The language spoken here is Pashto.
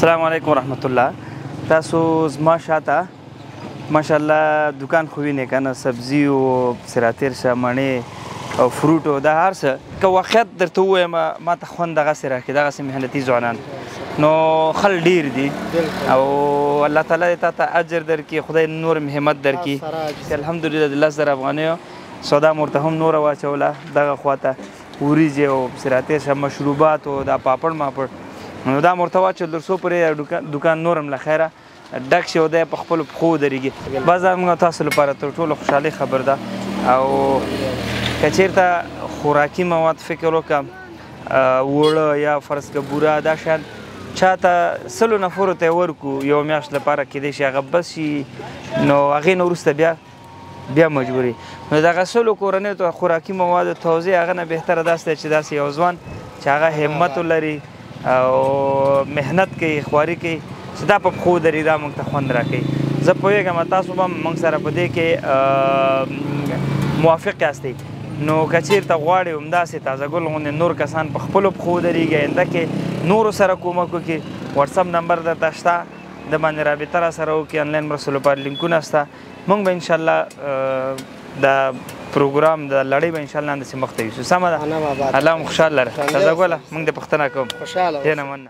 السلام علیکم ورحمت الله. تاسو زما شاته ماشاءالله دکان خو وینئ که نه، سبزي او سراتیر شه، مڼې او فروټ او دا هر څه. که واقعیت درته ووایم، ما ته خوند دغسې راکړي، دغسې محنتي ځوانان نو خل ډیر دي، او الله تعالی دې تا ته اجر درکړي، خدای نور همت درکړي. الحمدلله د 10,000 افغانیو سودا مو ورته هم نوره واچوله دغه خواته، وریجې او سراتیر شه، مشروبات او دا پاپړ ماپړ، نو دا مو ورته واچول تر څو پورې دکان نور هم له خیره ډک شي او دی په خپلو پښو ودرېږي. بس دا موږ تاسو لپاره تر ټولو خوشحالي خبر ده. او که چېرته خوراکي مواد فکر وکړم، اوړه یا فرض که بوره، دا شیان چاته 100 نفرو ته یې ورکړو یو میاشت لپاره، کېدای شي هغه بس شي، نو هغې نه وروسته بیا مجبوري. نو دغه 100 کورنیو ته خوراکي موادو توزیع هغه نه بهتره داسې ده چې داسې یو ځوان چې هغه همت ولري او محنت کوي، خواري کوي، چې دا په پښو دري، دا موږ ته خوند راکوي. زه پوهېږم تاسو به موږ سره په دې کې موافق یاستئ. نو که چېرته غواړئ همداسې تازه ګل غوندې نور کسان په خپلو پښو ودرېږي، آینده کې نورو سره کومک وکړي، واټساپ نمبر درته شته، د باندې رابطه را سره وکړي، انلاین مرستو لپاره لینکونه شته. موږ به انشاءالله دا پروګرام د لړۍ به انشاءالله همداسې مخته یوسو. سمه ده؟ الله مو خوشحاله لره. تازه ګله موږ د پوښتنه کوم. خوشحاله. ډېره مننه.